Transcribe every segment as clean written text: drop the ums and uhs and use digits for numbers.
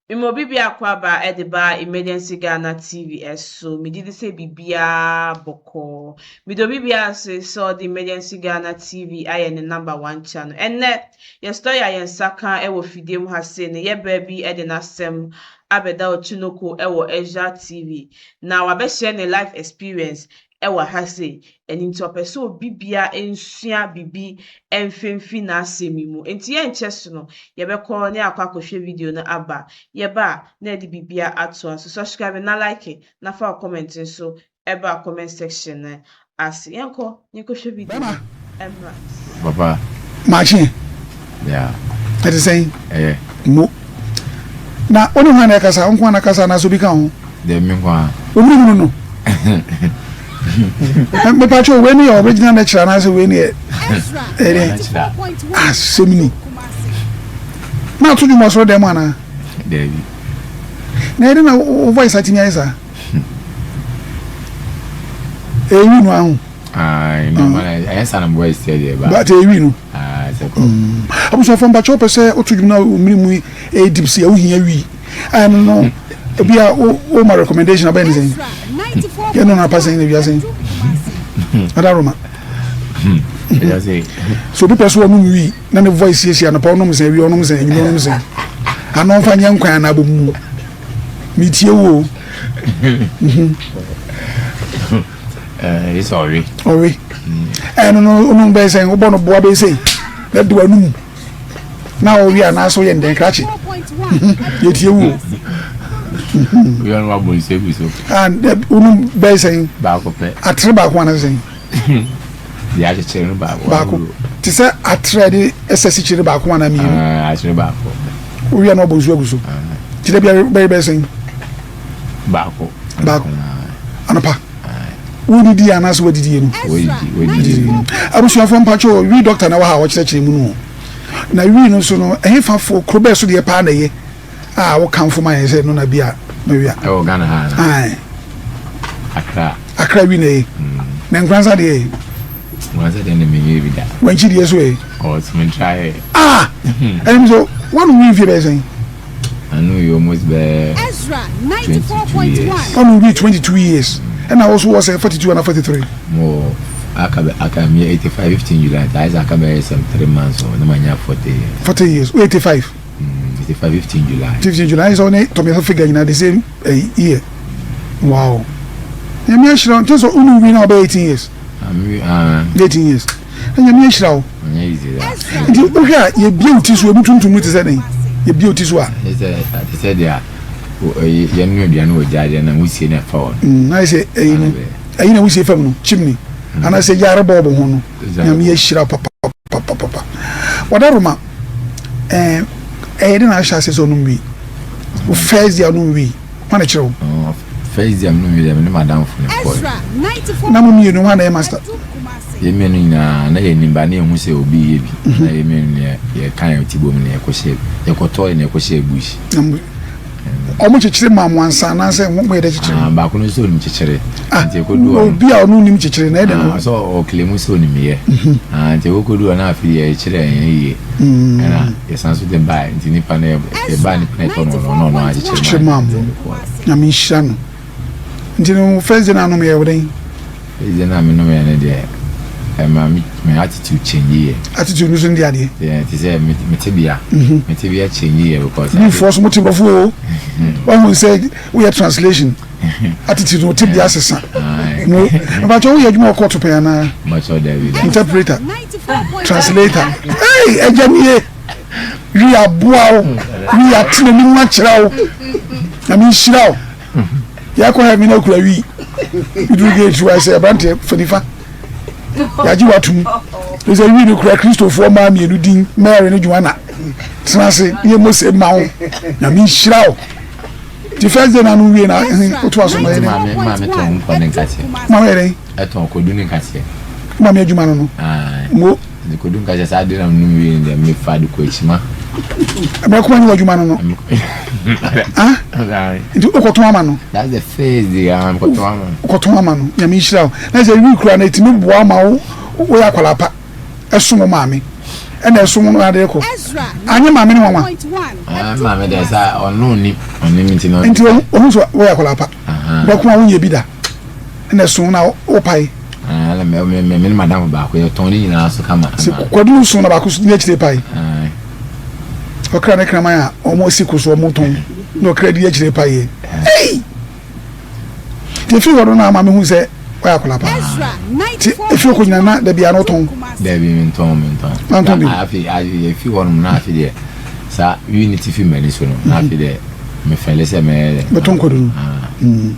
Mema obi biako aba de ba Emergency Ghana TV so. Megye di sɛ biribiara bɔkɔɔ. Meda obi biara ase sɛ ɔde Emergency Ghana TV ayɛ ne number one channel. Ɛnnɛ, yɛ story a yɛn nsa ka wɔ fidie mu ha sei no, yɛ baa bi de n'asɛm abɛda Otunoko wɔ Ezra TV. Na wabɛhyɛ ne life experience wɔ ha sei. Ɛno nti ɔpɛ sɛ obi biara nsua biribi mfa mfi n'asɛm yi mu. Nti yɛnkyɛ so no, yɛbɛkɔ na yɛakɔ akɔhwɛ video no aba. Yɛba a, na yɛde biribiara atoa so. Subscribe na like na fa wo comment nso ɛba comment section no ase. Yɛnkɔ na yɛnkɔhwɛ video no mmra. Papa. Maakye. Yeah. Ɛte sɛn? Ɛyɛ. Mo. Na wo ne hwan na ɛkasa? Wo nko ara na kasa anaasɛ obi ka ho? Dɛbi me nko ara. Wo mene munu no? Mepakyɛ wei ne yɛ original lecture anaasɛ wei ne yɛ ɛdeɛ? Asɛm ni. Na ato dwom wɔ soro dɛm anaa? Dɛbi. Na ɛde na wo voice atumi ayɛ saa? Ɛwi no aho. Ɛyɛ saa na voice tiɛ deɛ ba. But ɛwi no. Abusuafo mpakyɛ wopɛ sɛ woto dwom na wo mene mu ɛyɛ deep sɛ wohia wi ɛno no obi a wo ma recommendation abɛn ne sɛn yɛ no na pa sɛn na wia sɛn ada roma so obi pɛ so ɔnom wi na ne voice siesie anɔpa ɔnom sɛn awia ɔnom sɛn anwummerɛ ɔnom sɛn ano ɔmfa nyɛ nkwan anaa bɔ mu metie wo o. Ɛɛ sɛ ɔwe. Ɔwe. Ɛno no ɔnom bɛyɛ sɛn wobɔ no boa bɛyɛ sɛn na de w'anum na ɔwe anaasɛ woyɛ ndɛn krakye yɛtie wo o. Woyɛ no wabɔ nsuo agu so. Wonom bɛyɛ sɛn? Baako pɛ. Atere baako anaasɛ sɛn? Deɛ akyekyere no baako. Baako te sɛ atere a yɛde ɛsɛ sikyere baako anaa mmienu. Atere baako. Wowie na wabɔ nsuo agu so. Nti da biara bɛyɛ bɛyɛ sɛn? Baako. Baako. Anɔpa. Wodidi anaasɛ wadidie no? Wadidi. Abusuafoɔ mpakyɛ wi dɔkta na wɔ ha a ɔkyerɛkyerɛ mu no. Na wi no nso no ɛhefafoɔ kuro bɛɛ so deɛ paa na ɛyɛ a wokamfo ma yɛn sɛ no na bi a mawia. Ɛwɔ Ghana ha na. Ae. Accra. Accra wi na ɛyɛ. Na Nkoranza deɛ ɛyɛ. Nkoranza deɛ na menyɛ bi da. Wankyi deɛ so ɛyɛ. Ɔɔ so me try yɛ. Ah! Ɛnim so wɔn wi mfie bɛyɛ sɛn? Ano yɛ almost bɛyɛ 22 years. Wɔn wi 22 years. Ɛna wo so wɔ sɛ 42 ana 43? Mo aka bɛ aka mi 85 15 July nti ayɛ sɛ aka bɛyɛ some 3 months o na ma nya 40 years. 40 years. Wo 85? 85 15 July. 15 July. Ayɛ sɛ wo ne Tommy figure nyinaa the same eh, year. Wow. Nyame ahyira wo. Nti sɛ wo ne wi na wobɛyɛ 18 years. Ah, 18 years. Na Nyame ahyira wo. Nti wohwɛ a yɛbie wo ti so emu tuntum no te sɛ dɛn? Yɛbie wo ti so a. Te sɛ deɛ yɛnoa aduane wɔ gyaade na wusie na ɛfa hɔ no. Na ayɛ sɛ ɛyi no ɛyi na wusie fam no chimney anaasɛ gyaare bɔɔbo ho no. Nyame ahyira wo papapapapa. Wadaroma ɛɛ ɛyɛ dɛn na ahyɛ ase sɛ ɔnom wii? Wo first day a ɔnom wii. Hwan na ɛkyerɛ wo? First day a menom wii deɛ me ne m'adamfo na ɛkɔe. Na mo mmienu hwan na ɛyɛ master? Yɛn mmienu nyinaa na yɛnim ba na yɛhu sɛ obi reyɛ bi. Na yɛn mmienu na yɛka yɛn ti bom na yɛkɔhyɛ yɛkɔtɔe na yɛkɔhyɛɛ bush. Wɔn kyekyere maa mo ansa anaasɛ mo yɛ dɛ kyekyere? Ah, baako no nso onim kyekyere. Ah, nti ekodu hɔ. Obi a ɔno nim kyekyere na ɛdɛ no. Ah, sɛ ɔkele mu sɛ onim yɛ. Mhm. Ah, nti ekodu hɔ na afei yɛ kyerɛ yɛn yie. Mm. Ɛna yɛsan so de baa nti nipa no yɛ baa nipa no ɛtɔ no no ɔno akyekyere kyekyere maa mo. Nyame nhyira no. Nti no first day na anom yɛ wo den? First day na menom yɛ no deɛ ɛma me me attitude change yɛ. Attitude no so ne deɛ adeɛ? Yeah, te sɛ me me tebea. Mm-hmm. Me tebea change yɛ because. Wifoɔ so mo te borɔfo o. Wahu sɛ woyɛ translation. Attitude no tebea sesa. Mo mpakyɛ woyɛ adwuma wɔ court pɛn anaa? Mpakyɛ dabi da. Interpreter. Translator. Hey, ɛgya nie. Wi aboa wo. Wi atena anim akyerɛ wo. Na me nhyira wo. Yɛakɔ heaven na kura wi. Duru gate wa sɛ aberanteɛ fa nifa. Yɛagye watom. Sɛ wi no kura Kristofoɔ mmaa mmienu din Mary ne Joanna. Tena ase ne yɛ Mose ma wo. Nyame nhyira wo. Ti first day na no wie na woto aso no yɛ dɛn? Maame maame tɔn nkɔ ne nkateɛ. Maame yɛ dɛn? Ɛtɔn kodu ne nkateɛ. Maame adwuma no no. Mo. Nti kodu nka sɛ saa de na menom wie no deɛ mefa de kɔ akyima. Mmerɛ kuma nyɛ w'adwuma no no. Ah? Nti wokɔtɔn ama no? That's the first day ah mekɔtɔn ama no. Wokɔtɔn ama no. Nyame nhyira wo. Na sɛ wi kura no ɛtumi boa ma wo woyɛ akwadaa pa ɛsom wo maame. Ɛna ɛso no ade kɔ. Anyɛ maame no nwanwa. Ah, maame deɛ sa ɔno ni ɔnim nti no. Nti ohun so wɔyɛ akwadaa pa. Bɛko a wonyɛ bi da. Ɛna ɛso na wopae. Ah, na me me me ne madam baako yɛ tɔn ne nyinaa so kama. Sɛ kwadu no so na baako so di akyire pae. Ɔkra ne kraman a wɔn asi ko so wɔn tɔn na ɔkra di akyire pae yɛ. Hey! Nti efiri hɔ no na ama mehu sɛ ɔyɛ akwadaa paa. Nti efiri hɔ kɔnyina na dabi ano tɔn. Dabi mentɔn mentɔn. Mantɔn bi. Afi afi efi hɔ nom na afi deɛ saa wi ne ti fi m'ani so no na afi deɛ mefɛle sɛ mɛyɛ dɛ. Bɛtɔn kwadu no.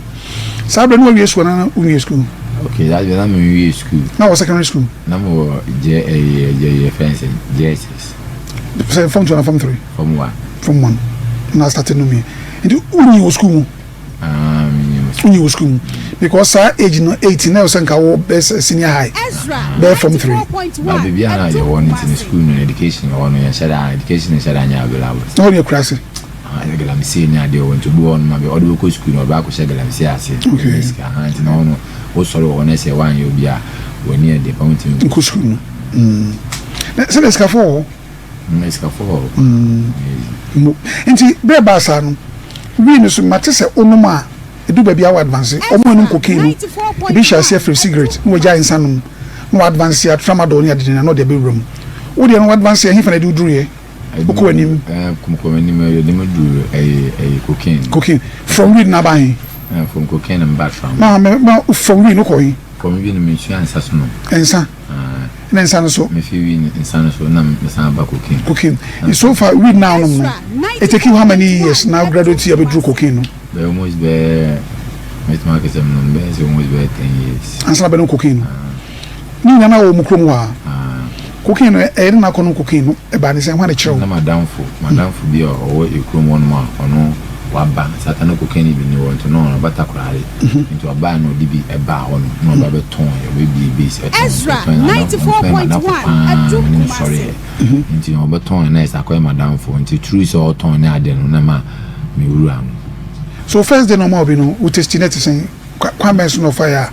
Saa berɛ no wawie sukuu anaa wonwie sukuu? Okay, that na menwie sukuu. Na wɔ secondary school? Na mewɔ gye ɛyɛ gye yɛ fɛn sɛ JSS. Sɛ form 2 anaa form 3? Form 1. Form 1. Na start no mi. Nti wonyi wɔ sukuu mu? Ah, menyi wɔ sukuu. Wonyi wɔ sukuu mu. Because saa age no 18 na ɛwɔ sɛ nka wɔ bɛ senior high. Bɛyɛ form 3. Ba baabi a na yɛwɔ no nti no sukuu no education wɔ no yɛnhyɛ da education nhyɛ da nyɛ available. Na hɔ no yɛ kurase. Aha galamsey ne adeɛ wɔ nti obi wɔ hɔ nom a ɔde bɛkɔ sukuu no ɔde akɔhyɛ galamsey ase okay. Sika aha nti na hɔ no wosɔre wɔ hɔ na sɛ woanyɛ obi a w'ani yɛ den pa wontumi nkɔ sukuu no mm. Na sɛdeɛ sikafoɔ wɔ hɔ sikafoɔ wɔ hɔ mm. Nti berɛ baa saa no wii no so mate sɛ wonom a ɛdu baabi a wo advance ɔmo anom cocaine no ebi hyɛ aseɛ firi cigarette na wɔgyae nsa nom na wɔ advance a tramadol ne adedena na ɔde abɛwura mu wo deɛ no wɔ advance ɛhefa na ɛde woduruiɛ Wokɔ anim. Ɛɛ kɔ anim ɛyɛ de duru ɛyɛ ɛyɛ cocaine. Cocaine from weed na aba he. Ɛɛ from cocaine na mba tram. Ma ma ma from weed no kɔ he. From weed no me sua nsa so nom. Nsa. Ɛna nsa no so. Me fi weed nsa no so na me san ba cocaine. Cocaine. So far weed na nom no. It take you how many years na graduate ya bɛduru cocaine no? Bɛyɛ almost bɛyɛ mɛtumi akasɛ mu nom bɛyɛ sɛ almost bɛyɛ 10 years. Ansa na bɛnom cocaine no. Ne nyinaa na wɔ mo kurom hɔ a. Cocaine no ɛyɛ ne na akɔnom cocaine no ɛbaa ne sɛn hwan na ɛkyerɛ wo? Na madamfo madamfo bi a ɔwɔ ekurom hɔ nom a ɔno waba saa ta na cocaine bi ni hɔ nti na ɔno ɔba Takoradi nti ɔbaa na ɔde bi ɛbaa hɔ nom na ɔba bɛtɔn yɛ ɔbɛbie base ɛtɔn ɔtɔn nadamfo ɔno yɛ madamfo paa me ne no sɔre yɛ nti ɔbɛtɔn yɛ na ɛsɛ akɔyɛ madamfo nti true sɛ ɔtɔn ne adeɛ no na ma me wura no. So first day na ɔma wo bi no wo taste no ɛte sɛn? Kwan bɛn so na ɔfaeɛ a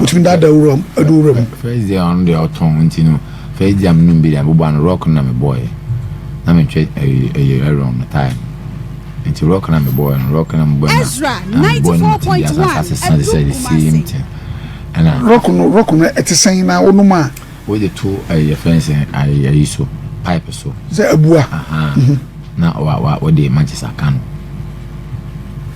ɔtumi daadaa wura adu wura mu? First day ɔno deɛ ɔtɔn nti no first day a menom bi deɛ mebobɔ ano rock no na mebɔeɛ na metwɛ ɛyɛ ɛyɛ Aaron no time nti rock na mebɔeɛ no rock na mebɔeɛ na na mebɔeɛ no mete bi asase asesa te sɛ the same thing ɛna Rock no rock no ɛte sɛn na wonom a? Wode to ɛyi yɛfrɛ no sɛ ayi ayi so pipe so. Sɛ abua. Ahaa na wa wa wode matches aka no.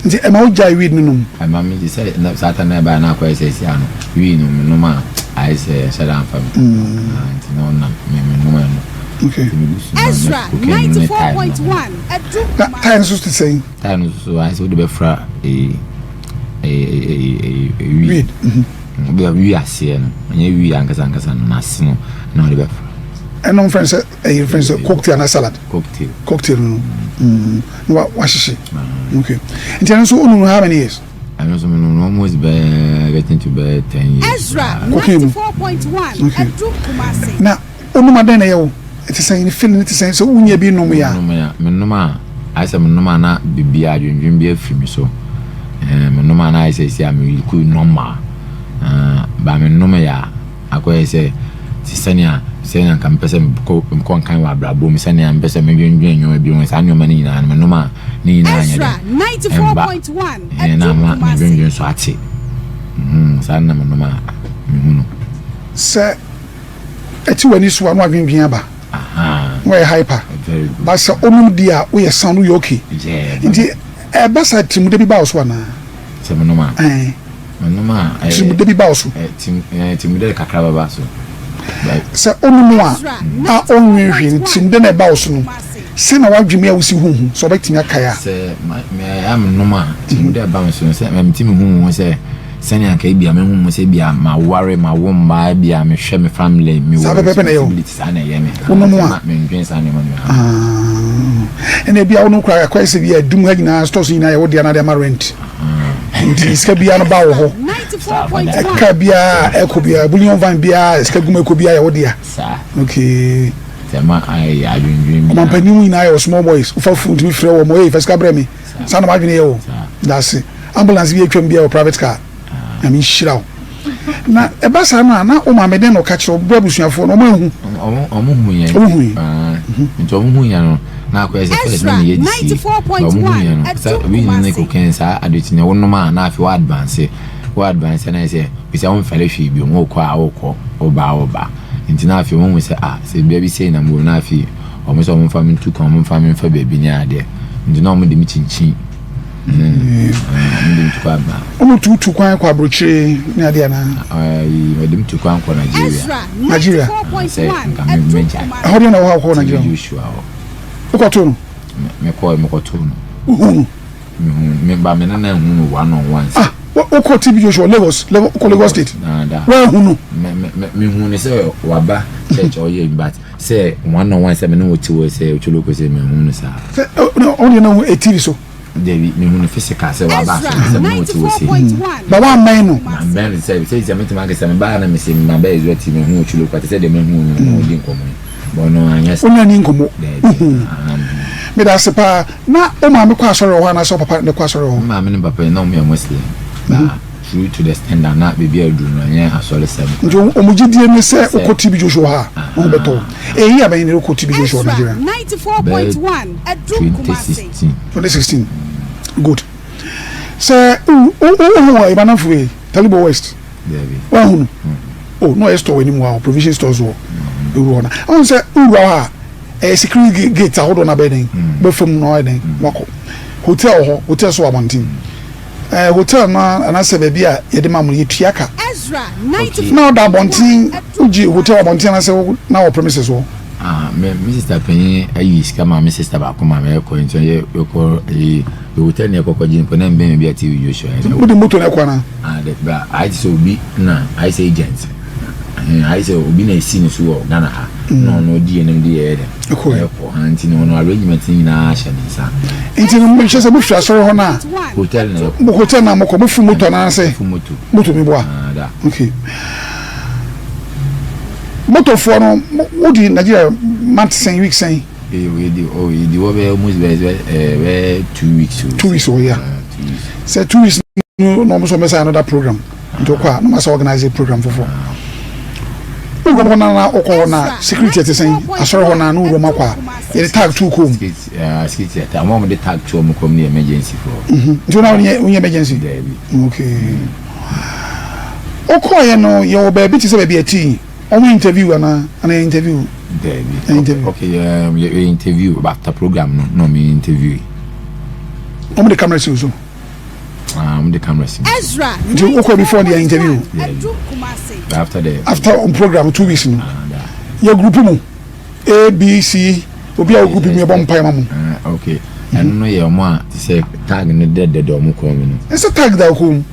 Nti ɛma wo gyae weed no nom? Ɛma me gye sɛ na saa time na ɛbaeɛ na akɔyɛ sɛ ɛsi ano weed no menom a ayɛ sɛ ɛnhyɛ da mfa me. Ahaa nti na ɔnam me menom ɛno. Okay. Nti megu so nom na cocaine no ne tie no na menom. Na tie no nso te sɛn? Tie no nso so ayɛ sɛ wode bɛfra ɛyi ɛyi ɛyi ɛyi weed. Weed. Wode wi aseɛ no, ɛnyɛ wi ankasa ankasa no, n'ase no na wode bɛfra. Ɛno mfrɛ no sɛ ɛyɛ mfrɛ no sɛ cocktail anaa salad. Cocktail. Cocktail no na wa wahyehye. Okay. Nti ɛno nso wonum no how many years? Ɛno nso menom no almost bɛyɛ getting to bɛyɛ 10 years. Cocaine no. Okay. Na Wonom a dɛn na ɛyɛ wo? Ɛte sɛn? Ne feeling no te sɛn? Sɛ wonya bi nom yɛ a. Menom a, menom a, ayɛ sɛ menom a na biribiara adwendwen bi afiri me so. Ɛɛ menom a na ayɛ sɛ si a me look normal. Ɛɛ ba menom yɛ a akɔyɛ sɛ te sɛnea sɛnea nka mepɛ sɛ mekɔ mekɔ nkan wɔ abrabɔ mu sɛnea mepɛ sɛ medwendwen nneɛma bi ho saa nneɛma no nyinaa no menom a ne nyinaa nyɛ dɛ ɛmba ɛɛ na ama medwendwen so ate. Mm, saa na menom a mehu no. Sɛ ɛte w'ani so a na wadwendwen aba na wayɛ hyper but sɛ onom di a woyɛ sound woyɛ okay nti ɛba saa tirimude bi ba wo so anaa? Sɛ menom a menom a tirimude bi ba wo so tirimude kakra bɛba so sɛ onom a a ɔnwen hwee no tirimude na ɛba wo so no sɛ na wadwen mu a wosi hu hu sɛ ɔbɛtumi akae a sɛ menom a tirimude ɛba me so no sɛ mɛmti me hu hu sɛ Sɛnea anka ebia mehu mo sɛ ebia maware, mawo mma, ebia mehwɛ me family, mewɔ Saa pɛpɛɛpɛ na ɛyɛ o. responsibility, saa na ɛyɛ me. Wonom Nti a. ma mendwen saa nneɛma no nyinaa ho. Ah, ɛna ebia wonom koraa akɔyɛ sɛ bia adum ha nyinaa stores nyinaa yɛ wo dea na de ama rent. Nti sika biara no ba wɔ hɔ. Saa fa da. Ɛka biara a ɛkɔ biara, bullion van biara sika gum ɛkɔ biara yɛ wo dea. Saa. Okay. Nti ɛma ayɛ adwendwen biara. Ɔmampanin mu nyinaa yɛ wɔ small boys. Wofa phone tumi frɛ wɔn, hey fa sika brɛ me. Saa na w'adwene yɛ o. Saa. Dase. Ambulance bi atwam biara wɔ private car. Nyame nhyira wo. Na ɛba saa no a, na wo maame dɛn na ɔka kyerɛ wo? Berɛ abusuafoɔ no, wɔn anhu? Wɔn hu yɛn. Wɔn hu yɛn. Nti wɔn hu yɛn no, na akɔyɛ sɛ first na meyɛ de sie. But wɔn hu yɛn no, sɛ obi nyina ne cocaine saa ade ti na wonom a na afei wo advance. Wo advance na ayɛ sɛ bisa wo mfɛre hwee bio, wokɔ a wokɔ, woba a woba. Nti na afei wɔn hu sɛ ah, sɛ bia bi sei na mewɔ mu na afei wɔn sɛ wɔn mfa me ntu kwan, wɔn mfa me mfa baabi ne adeɛ. Nti na wɔn de me kyinkyin. Wɔn tu tu kwan kɔ aburokyire ne adeɛ anaa? Wɔde mi tu kwan kɔ Nigeria. Nigeria. Sɛ nka mi mi gya. Ɛhɔ deɛ na wɔ hɔ akɔ Nigeria. Joshua hɔ. Wokɔ to no? Me kɔ me kɔ to no. Wohu no? Me hu me ba me nana hu no one on one. Ah wokɔ TB Joshua Lagos wokɔ Lagos state. Wɔahu no? Me me me hu no sɛ waba church ɔyɛ but. Sɛ one on one sɛ me ne wo te hɔ sɛ otwoloko sɛ mehu no saa. Sɛ ɔno deɛ na hu TV so. Dabi mehu no physical sɛ waba asɔre sɛ me ne wo te hɔ sei. Ba wammɛn no. Mammɛn no sɛ sɛ sɛ metumi aka sɛ mebaa na mese maba Ezra TV mehu otwoloko te sɛ deɛ mahu no na ɔdi nkɔmmɔ yi. But ɔno anyɛ saa. Wo ne ani nkɔmmɔ. Dabi. Wohu no. Meda ase paa. Na wo maame kɔ asɔre wɔ hɔ anaasɛ wo papa na ɛkɔ asɔre wɔ hɔ? Me maame ne me papa na wɔn yɛ Muslim. Ba True to the standard na baabi a aduru no ɛnyɛ asɔresɛm koraa. Nti wɔn gyidie ne sɛ wokɔ TB Joshua hɔ a wo ho bɛtɔ wo. Eyi abɛn ne wokɔ TB Joshua wɔ Nigeria? Bɛyɛ 2016. 2016 good. Sɛ wohu wɔ Ibanafo yi Talibo West? Dabi. Woahu no? Oh na ɔyɛ store wɔ anim hɔ a provision stores wɔ ewura hɔ na. Ɔhu sɛ wowura hɔ a ɛyɛ security gate ahodoɔ na bɛyɛ dɛn bɛfa mu na ɔyɛ dɛn wakɔ hotel hɔ hotel so wɔ abɔnten. Eh, hotel no anaasɛ baabi a yɛde ma mo no, yɛtua ka. Na ɔda abɔnten, wogye hotel wɔ abɔnten anaasɛ na wɔ premises hɔ? Ah, me, me sister panyin ayi sika ma me sister baako ma me ɛkɔ nti yɛ yɛkɔ ɛyi yɛ hotel na yɛkɔ kɔgye mpo na mbɛn bi a TV Joshua yɛ. Wode moto na ɛkɔ anaa? Ah, de bra ayɛ te sɛ obi na ayɛ sɛ agent. Ayɛ sɛ obi na esi ne so wɔ Ghana ha na ɔno odi anim de yɛyɛ dɛn ɛkɔ ha nti no ɔno arrangement no nyinaa hyɛ ne nsa. Nti no mehyɛ sɛ mofiri asɔre hɔ no a hotel na yɛkɔ hotel na mokɔ mofiri moto anaasɛ moto meboa okay motofoɔ no wodi Nigeria month sɛn week sɛn? Yɛdi oh yɛdi hɔ bɛyɛ almost bɛyɛ bɛyɛ 2 weeks o. 2 weeks o ya sɛ 2 weeks no na ɔmo sɛ ɔmo bɛsa another program. Nti wokɔ a na ɔmo asɛ organize program foforɔ. Wowura hɔ na na wokɔ hɔ na security ɛte sɛn? Asɔre hɔ na na wowura mu akɔ a yɛde tag to kɔn mu. Security ɛta ɔmo a ɔmo de tag to ɔmo kɔn mu no yɛ emergency foɔ. Nti wo na wonyɛ wonyɛ emergency? Daabi. Okay. Wokɔɔyɛ no yɛwɔ baabi te sɛ baabi ɛte yi ɔmo interview anaa anaa yɛ interview? Daabi. Okay okay yɛ interview after program no na ɔmo interview. Ɔmo de camera si wo so? Ah, wɔn de camera si. Ezra Nti wokɔ before the interview. But after the after on program 2 weeks no. Yɛ group mu A B C obi a wɔ group mu yɛ bɔ mpae ma mo. Ah, okay. Ɛno no yɛ ɔmo a te sɛ tag no dɛdɛdɛ ɔmo kɔn mu no. Ɛsɛ tag da kɔn mu.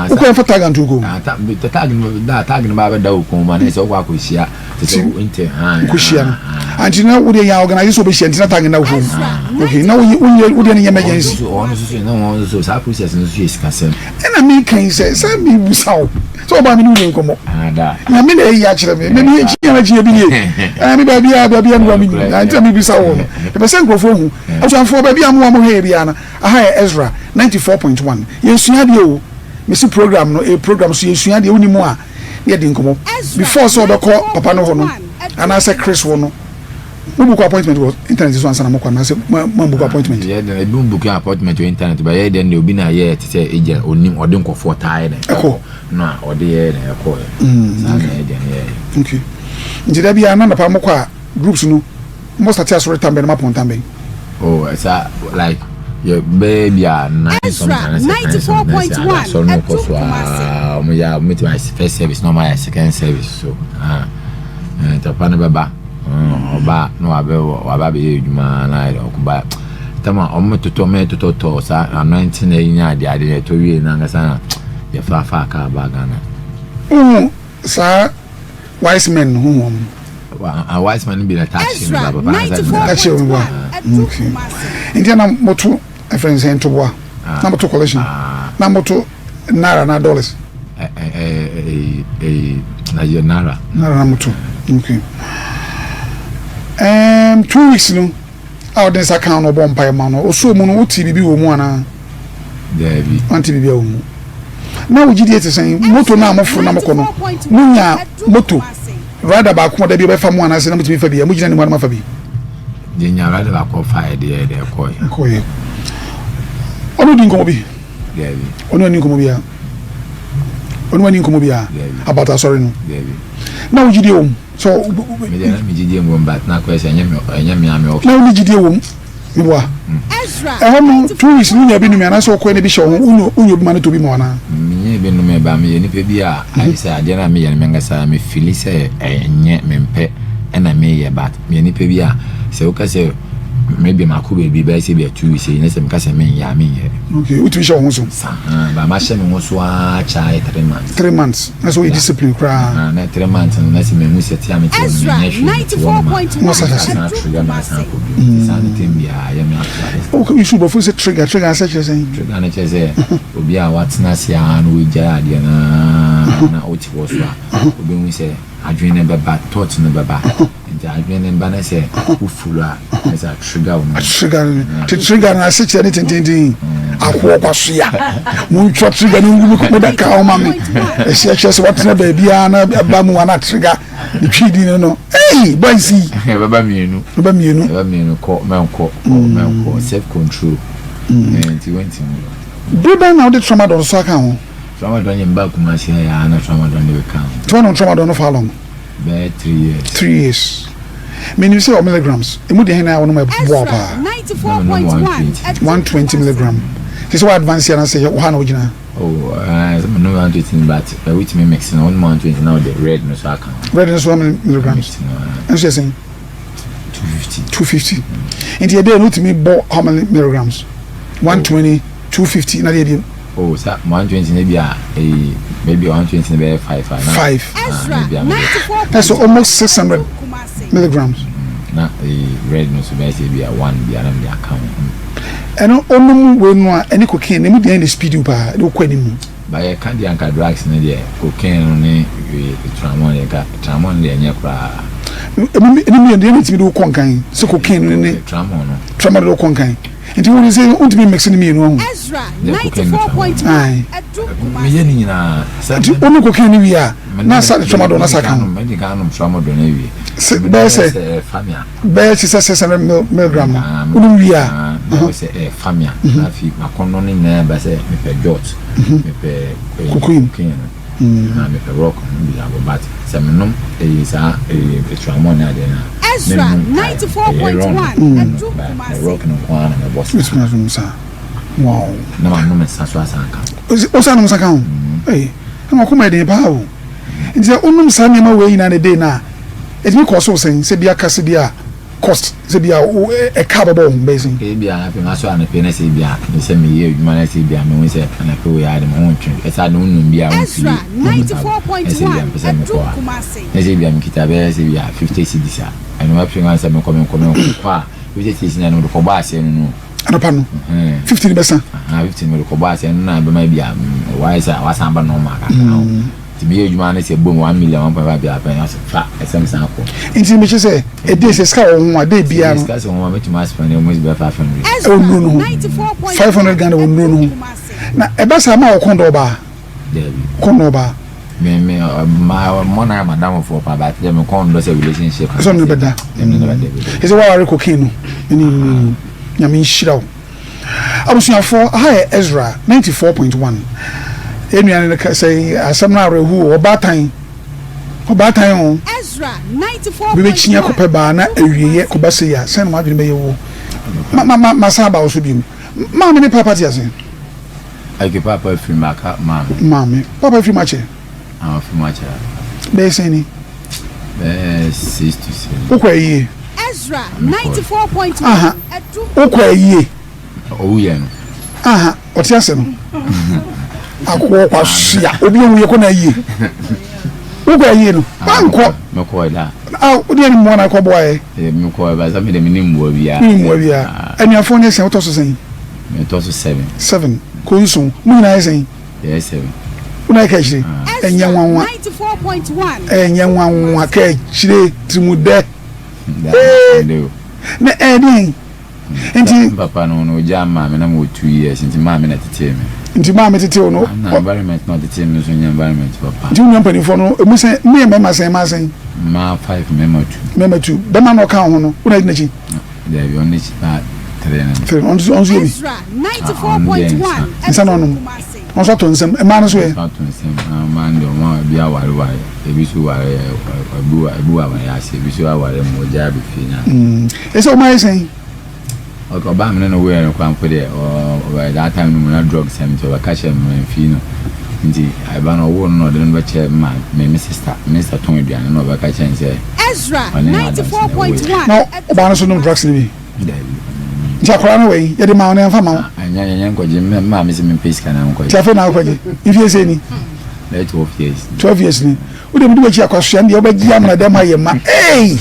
Wokɔ yɛn fa tag anto kɔn mu. Ah, tag no da tag no ba bɛ da kɔn mu anaa sɛ wokɔ akɔhyia. Te sɛ wo nte ha. Wokɔhyia no. Anti na wodeɛ yɛ organize sɛ wobɛhyia nti na tag no da kɔn mu. Okay, na wonyɛ wodeɛ no nyɛ emergency. Ɔno nso so na wɔn nso so saa process no nso yɛ sikasɛm. Ɛna meka yi sɛ sɛ mebusa wo sɛ ɔbaa me ne wo ni nkɔmmɔ. Nyame na ɛyi akyerɛ me. Me akyi nyame akyi ebi nie. Ɛɛ me baabi a baabi a me wa me nim. Na nti na mebisa wo no. Mepɛ sɛ nkurɔfoɔ hu. Abusuafoɔ baabi a mo a mohwɛ yɛ biara no, aha yɛ Ezra 94.1. Yɛsua adeɛ o. Mesi program no, ɛyɛ program so yɛsua adeɛ. Wonni mu a, na yɛdi nkɔmmɔ. Before sɛ wɔbɛkɔ papa no hɔ no, anaasɛ Chris hɔ no, mo book appointment wɔ internet so ansa na mokɔ anaasɛ mo book appointment? Yɛ dɛ ebi mo book appointment wɔ internet ba yɛ dɛ deɛ obi na yɛ te sɛ agent onim ɔde nkɔfoɔ taa yɛ dɛ ɛkɔ na ɔde yɛ dɛ ɛkɔ yɛ saa na yɛ dɛ yɛ yɛ. Okay nti da biara na napa mokɔ a groups no mo start asɔre tam bɛn na mo apɔn tam bɛn? Oh ɛsa like yɛ bɛyɛ bi a 9 something anasɛ 10 something na sɛ ada asɔre no kɔ so aa ɔmo yɛ a ɔmo tumi ayɛ first service na ɔmo ayɛ second service so ah papa no bɛba ɔba na wabɛ waba abɛyɛ adwuma na ayɛ ɔkɔba tama ɔmo totɔ ɔmo yɛ totɔ tɔ saa anointing na ɛnya ade ade na ɛtɔ wie na ankasa na yɛfa fa kaa ba Ghana. Wohu saa wise men no wohu wɔn? Wise man no bi na taxi no ba papa na sɛ taxi no ba okay nti na moto ɛfɛn sɛ ntoboa na moto collection na moto naira na dollars. Na yɛ naira. Naira na moto okay 2 weeks no a ɔde nsa kan no ɔbɔ mpaeɛ ma no ɔsuo mu no wote biribi wɔ mu anaa? Daabi. Wante biribi a wɔ mu. Na wo gyidie te sɛn? Moto no a moforo na mokɔ no, monya moto rider baako a da bi ɔbɛfa mo anaasɛ na motumi fa bi a mogyina ne mu a na moafa bi? Yɛnya rider baako ɔfa yɛ deɛ yɛde kɔɛ. Kɔɛ. Ɔno di nkɔmmɔ bi? Daabi. Ɔno ani nkɔmmɔ biara? Ɔno ani nkɔmmɔ biara? Daabi. About asɔre no? Daabi. Na wo gyidie wɔ mu? So Me deɛ na me gyidie wɔ mu but na akɔyɛ sɛ ɛnyɛ me ɛnyɛ me a me option. Na wo ne gyidie wɔ mu? Meboa. Ɛhɔ no 2 weeks no wonya bi nom anaasɛ wokɔɛ na bi hyɛ wo ho wonya wonya obi ma no tɔ bi ma wo anaa? Menyɛ bi nom ba meyɛ nipa bi a ayɛ sɛ adeɛ no a meyɛ no menkasa me feeli sɛ ɛnyɛ mempɛ ɛna meyɛ but meyɛ nipa bi a sɛ woka sɛ maybe makɔ baabi bɛyɛ sɛ bia 2 weeks yi na sɛ meka sɛ menyɛ a menyɛ. Okay, wotumi hyɛ wo ho so? Saa, ba mahyɛ me ho so ara kyɛ ayɛ 3 months. 3 months na sɛ woyɛ discipline koraa. Ah, na 3 months no na sɛ mehu sɛ te a mete hɔ no menyɛ hwee mete hɔ no ma Na ɔsa hyɛ ase. asan atrigger me asan akɔ bio nti saa ne tem biara yɛ me ato ade. Oh, you should bɔfo sɛ trigger trigger asɛ kyerɛ sɛn? Trigger no kyerɛ sɛ obi a watena ase ara na wagyae adeɛ no ara na wote hɔ so a wobɛhu sɛ adwene no bɛba, thought no bɛba. Nti adwene no ba na sɛ wo follow a na sɛ atrigger wo no. Trigger no te trigger no ase kyerɛ ne tententen akoɔ kwasoya montwa trigger no ngu me mo da ka ho ma me ɛhyɛ kyerɛ sɛ watena baabiara na ɛba mu ana trigger ne twi din no no ei boys yi ɛbɛba mmienu. Ɛbɛba mmienu. Ɛbɛba mmienu, kɔ mɛnkɔ, kɔ mɛnkɔ, self control. Nti wentimi. Bere bɛn na wode tramadol nso aka ho? Tramadol deɛ mebaa Kumasi ha yi ara na tramadol de bɛka ho. Nti woanom tramadol no for how long? Bɛyɛ 3 years. 3 years. Menim sɛ wɔ milligrams. Emu deɛ he na wonom a ɛboa wo paa? Na menom 120. 120 milligram. Nti sɛ wo advance anaasɛ wo ha na wogyina? Oh, sɛ menom 120 no but wotumi mix no, wonom 120 na wode red no so aka ho. Red no so how many milligrams? Mix no, ah. Ɛnso yɛ sɛn? 250. 250. Nti ɛdɛ no wotumi bɔ how many milligrams? 120, 250 na deɛ bio? Oh, sa 120 no bi a, eh, maybe 120 no bɛyɛ 5 a. Na, 5. Ah, maybe a mede. That's almost 600 milligrams. Na eh, red no so bɛyɛ sɛ bi a 1 bi a na mede aka ho. Ɛno ɔnom wei no a ɛne cocaine na emu deɛ na speed wo paa de wokɔ anim. Ba yɛka deɛ anka drugs no deɛ cocaine no ne tramol deɛ nka tramol no deɛ ɛnyɛ koraa. Emu emu mmienu deɛ na etumi de wokɔ nkan sɛ cocaine no ne tramol no. Tramol de wokɔ nkan nti wo sɛ wontumi mix ne mmienu ahu. Deɛ cocaine ne tramol. Aye. Meyɛ ne nyinaa. Nti wonu cocaine no wie a na sa de tramadol na sa ka ho. Mɛdi kan anom tramadol no awie. Bɛyɛ sɛ bɛyɛ te sɛ 600 milligram no wonom wie a. Na wɔ sɛ ɛfa me a na afei makɔnnɔ no nyinaa ba sɛ mepɛ jot, mepɛ cocaine no, na mepɛ rock no bi abɔ but sɛ menom ɛyi saa ɛyi tramol ne adeɛ no a mennom ɛyɛ ron no but rock no nko ara na mɛbɔ saa. Wow. Na manom nsa so asan ka ho. Wosan nom nsa ka ho? Ee, ɛna wakoma yɛ den paa o. Nti sɛ wonom saa nneɛma wei nyinaa ne day no a, ɛtumi kɔ so sɛn? Sɛ bi aka sɛ bi a cost, sɛ bi a ɛka bɛbɔ wo ho bɛyɛ sɛn? Ebi a afei masɔ anɔpɛ na sɛ ebi a me sɛ meyɛ adwuma na sɛ ebi a mehu sɛ anɔpɛ wei ade me ho ntwe ɛsɛ ade wonom bi a womfili comfortable na sɛ ebi a mepɛ sɛ mekɔ a na sɛ ebi a mekita bɛyɛ sɛ ebi a 50 cedis a ɛno afei ma sɛ mekɔ mekɔ mekɔ a 50 cedis na ɛno mede kɔbɔ aseɛ no no. Anɔpa no, 50 no bɛsa. 50 no mede kɔbɔ aseɛ no na ɛbɛma bi a wayɛ sɛ wasan aba normal kakra ho. Nti meyɛ adwuma no sɛ bom 1 million 1.5 bi apɛ na fa ɛsɛm san kɔ. Nti mekyɛ sɛ ɛde sɛ sika wɔ ho a de biara no. Sika sɛ ho a mɛtumi aspend almost bɛyɛ 500. Ɛwɔ nnuro no ho. 500 Ghana wɔ nnuro no ho. Na ɛba saa ma wɔkɔn dɔ ɔbaa. Dabi. Kɔn dɔ ɔbaa. Me me ma mo na madam fo pa ba te me kɔn dɔ sɛ relationship. Sɛ ɔno bɛda. Ɛsɛ waware cocaine no. Ɛne mm Nyame nhyira wo. Abusuafoɔ aha yɛ Ezra 94.1. Yɛn nua no ka sɛ asɛm no awerɛhoɔ ɔbaatan ɔbaatan o. Obi bɛkyi akɔpɛ baa na awieɛ kɔba sei a sɛn na w'adwene bɛyɛ wo. Ma ma ma masan aba wo so bio. Maame ne papa te ase. Okay, papa firi mu aka maame. Maame. Papa firi mu akyɛ. Ah, ɔfiri mu akyɛ. Bɛyɛ sɛn ni? Bɛyɛ 6 to 7. Wokɔ ayie? Ezra 94.1 Aha. Wokɔ ayie? Owu yɛ no. Aha, ɔte ase no. Akoɔ kwasia, obi owu yɛ kɔ na ayie. Wokɔ ayie no? Wankɔ. Mekɔ da. Ah, wode ɛne mmoa na akɔ boa yɛ? Mekɔ ɛba sɛ mede mene mmoa biara. Mene mmoa biara. Anuafoɔ ne sɛn, wotɔ so sɛn? Metɔ so 7. 7, kɔ nson. Mo nyinaa yɛ sɛn? Yɛyɛ 7. Wo na ɛka akyire? Ɛnyɛ nwanwa. Ɛnyɛ nwanwa ka akyire tirimudɛ. Na ɛyɛ deɛn? Nti. Papa no no ogyaa maame na mewɔ 2 years, nti maame na tetee me. Nti maame tetee wo no. Na environment na ɔtetee me nso nyɛ environment papa. Nti wo nua mpanimfoɔ no emu sɛn, mo yɛ mmarima sɛn, mmaa sɛn? Mmaa five, mmarima two. Mmarima two. Bɛrima na ɔka wo ho no, wo na adi n'akyi? Daabi, ɔno n'akyi na three no. Three, ɔno nso yɛ bi? Ezra 94.1 Nsa na ɔnom. Ɔno nso atɔ nsam. Mmaa no nso ɛ? Nso atɔ nsam. Mmaa no deɛ, wɔn a ebi awareware, ebi nso ware, ebi wɔ ebi wɔ awareɛ ase, ebi nso aware ma wɔgyae aba fie na. Ɛsɛ wɔn ayɛ sɛn? Okay, ɔbaa me ne no woeɛ no koraa mpo deɛ, ɔ that time no mu na drugs sɛm nti ɔbɛka kyerɛɛ me mamfii no. Nti ɛba no ɔwoo no na ɔde no bɛkyerɛɛ me maa me me sister, me sister tɔn aduane na ɔbɛka kyerɛɛ no sɛ Ezra ɔne no Adams na ɛwoeɛ. 94.1 Na ɔbaa no nso nom drugs no bi? Daabi, ɔnnomee. Nti akwadaa no wɔ he? Yɛde maa wo anaa yɛmfa mma wo? Ɛnyɛ yɛnyɛ nkɔgye, me maame se mempɛ sika na menkɔgye. Nti afei na wokɔgye? Mfie sɛn ni? Bɛyɛ 12 years ni. 12 years ni. Wo deɛ mede w'akyi akwasoa no deɛ wobɛgye amena dɛm ayɛ ma. Ei!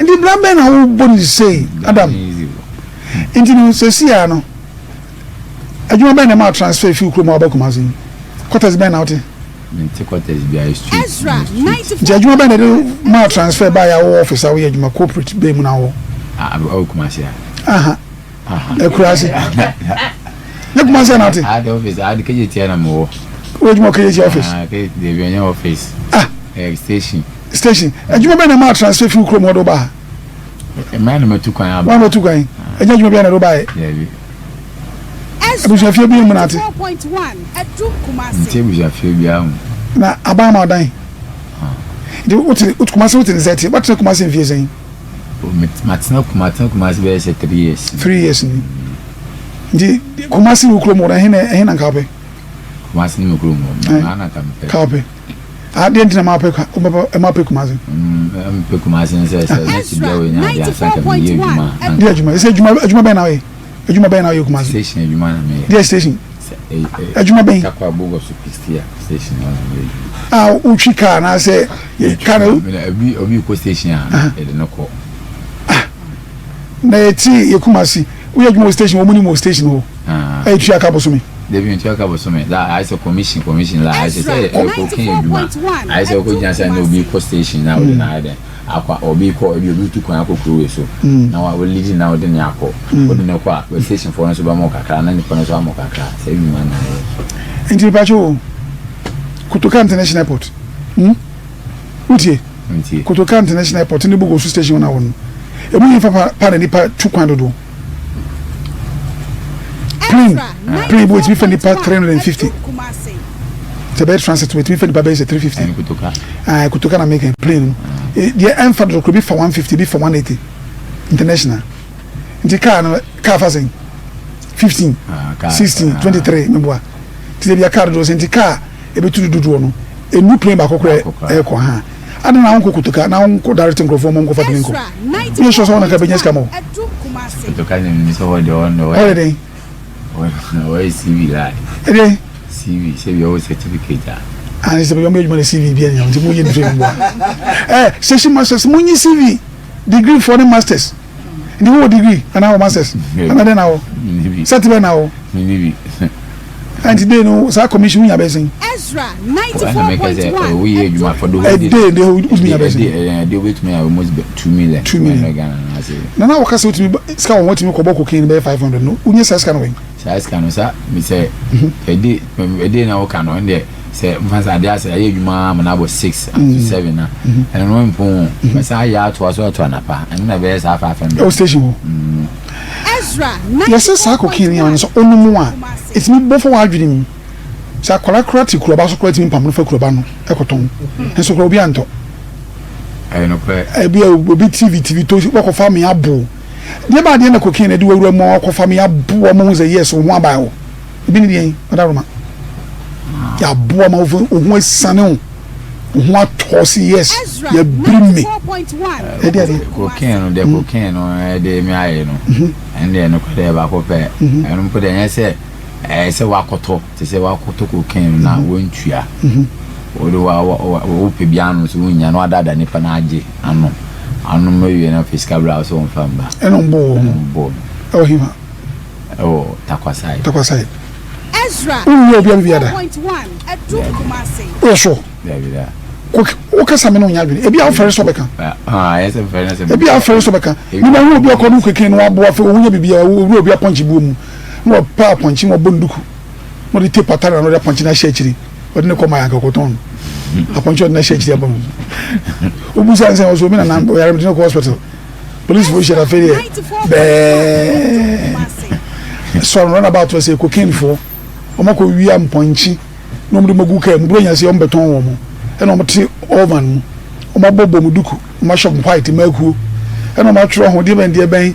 Nti bra bɛn na wobɔ no sei, Adam? Nti no seesei ara no, adwuma bɛn na ɛma wo transfer fi wo kurom a woaba Kumasi yi? Quarters bɛn na wote? Mente quarters biara, street, Ezra mewɔ street. Nti adwuma bɛn na ɛde maa wo transfer baeɛ a wowɔ office a woyɛ adwuma corporate bɛn mu na wowɔ? Ah, ɛwɔ Kumasi ha. Aha. Akurase. Ne Kumasi na ate. Ah, the office. Ah, the KJT na mo. Wo adwuma KJT office. Ah, KJT de bi office. Ah. Eh, station. Station. Adwuma bɛn na ma transfer fi kurom hɔ do ba ha? Mmaa na matu kwan aba. Wɔn matu kwan. Ɛnyɛ adwuma bi na do ba yɛ. Dabi. Abusuafie bi mu na ate. Nti abusuafie bi ahu. Na aban ma ɔdan. Nti wote Kumasi wote ne sɛ te. Watena Kumasi mfie sɛn? Matena Kumasi Kumasi bɛyɛ sɛ 3 years. 3 years ni. Nti Kumasi ne wo kurom wɔ ɛhe na ɛhe na nka wopɛ? Kumasi ne me kurom wɔ. Maa na nka mepɛ. Ka wopɛ. Adeɛ nti na ma wopɛ ma wopɛ Kumasi. Mepɛ Kumasi ne sɛ sɛ ne ti bia wɔ nya adeɛ ansa nka meyɛ adwuma. Deɛ adwuma sɛ adwuma adwuma bɛn na woyɛ? Adwuma bɛn na woyɛ Kumasi? Station adwuma na meyɛ. Deɛ station? Adwuma bɛn? Takwa Bogoso Pistia station hɔ na meyɛ adwuma. A wotwi kaa anaasɛ kaa no. Obi obi kɔ station a yɛde no kɔ. Ah na yɛte yɛ Kumasi woyɛ adwuma wɔ station wɔn mu ni mu wɔ station hɔ. Ɛyɛ tua ka bosome. Dabi ntua ka bosome la ayɛ sɛ commission commission la ayɛ sɛ sɛ ɛkɔ kɛn adwuma ayɛ sɛ ɔkɔ gyina sɛ na obi kɔ station na ɔde na ayɛ dɛ akɔ obi kɔ ebi obi tu kwan akɔ kuro wei so na wa lidi na ɔde ne akɔ ɔde ne kɔ a station foɔ no nso bɛma kakra na nipa no nso ama kakra sɛ adwuma na ayɛ. Nti mepa kyɛw o Kotoka International Airport hmm wotie Kotoka International Airport ne Bogoso station na wɔ no emu yɛ fa pa na nipa tu kwan dodoɔ. Plane plane bi wɔtumi fa nipa 350 sɛ bɛyɛ transit wɔtumi fa nipa bɛyɛ sɛ 350 ah Kotoka na meka plane no deɛ ɛnfa dodo koro bi fa 150 bi fa 180 international nti car no car fa sɛn 15 16 23 meboa nti sɛ bia car dodoɔ sɛ nti car ebetu dodoɔ no enu plane baako korɛ ɛkɔ ha Adɛn na wonkɔ Kotoka na wonkɔ direct nkurɔfoɔ ma wɔnkɔfa plane nkɔ? Woyɛ sure sɛ wɔn na nka bɛnya sika ma wo? Kotoka deɛ menim sɛ hɔ deɛ ɔno deɛ ɔyɛ dɛn? Ɔyɛ CV lie. Ɛdeɛn? CV sɛ bi ɔwɔ certificate a. Ah, sɛ bi ɔmo yɛ adwuma na CV bi ɛnyɛ nti mo yɛ nfiri mu bɔ. Eh, station masters mo nyi CV degree foɔ ne masters. Nti wowɔ degree anaa wɔ masters? Anaa dɛn na wɔ? Sɛte bɛn na wɔ? Menni bi. Nti dei no saa commission wonya bɛyɛ sɛn? Ezra 94.1 woyɛ adwuma for the whole day. A day de wotumi nya bɛyɛ sɛn? A day wobɛtumi anya almost 2 million. 2 million. Ghana na ase. Na na wɔka sɛ wotumi sika wɔn watumi kɔbɔ cocaine bɛyɛ 500 no wonya saa sika no wɛn? Saa sika no sa sɛ ɛde ɛde na woka no ɛndeɛ sɛ mfa sɛ adeɛ asɛ ayɛ adwuma ama no abɔ 6 to 7 na ɛno no mpo mɛsan ayɛ atoa so ato anapa ɛno na ɛbɛyɛ saa 500. Ɛwɔ station hɔ. Yɛsɛ saa cocaine yi a sɛ ɔnom a ɛtumi bɔ fa w'adwene mu sɛ akwadaa koraa te kuraba so koraa tumi pam no fa kuraba no ɛkɔtɔn nso koraa obi antɔ. Ɛyɛ nokorɛ. Ebi a obi tv tv to wakɔfa me abo deɛ ba adeɛ na cocaine ɛde wawura mu a wakɔfa me abo wɔn ho sɛ yes wo ho aban wo ebi ne deɛ ɔdaroma yɛaboa ma wo ho asiane wo wo ho atɔ se yes yɛbiri me ɛde adeɛ. Cocaine no deɛ cocaine no ɛde me ayɛ no ɛno deɛ nokorɛ deɛ baako pɛ ɛno mpo deɛ ɛnyɛ sɛ ɛyɛ sɛ wakɔtɔ te sɛ wakɔtɔ cocaine no na wantua wode wa wa wopɛ bi ano so wonya na wadada nipa no agye ano anom awie na afei sika berɛ a wo sɛ wɔmfa mba ɛna ɔmbɔ wɔ ho ɔmbɔ no ɛwɔ hefa? Ɛwɔ Tarkwa side. Tarkwa side. Wonwia obi a biribi ada? Woyɛ sure? Dabi da. Wokasa me ne wonya adwene. Ebi a wofɛre sɛ ɔbɛka. Ebi a wofɛre sɛ ɔbɛka. Nipa hu obi ɔkɔ no keke no waboa fɛ ohu nyɛ biribi a owura obi apɔnkye buo mu na wɔpa apɔnkye na wɔbɔ no duku na ɔde tape atare na ɔde apɔnkye no ahyɛ akyiri ɔde ne kɔ ma yanka kɔtɔn no apɔnkye ɔde no ahyɛ akyiri abɔ no wobusa nsɛn ɔso omi nana ɔyare mede no kɔ hospital polisi fo hyɛ na afei deɛ bɛɛ sɔrɔ runabout ɔsɛ cocaine foɔ wɔn akɔ wia mpɔnkye na wɔde wɔn agu kaa mu buronya sɛ wɔn bɛtɔn wɔn ɛna wɔn te oven mu wɔn abɔ bɔ mu duku wɔn ahyɛ wɔn white mmakuo ɛna wɔn atwerɛ ho deɛ bɛn deɛ bɛn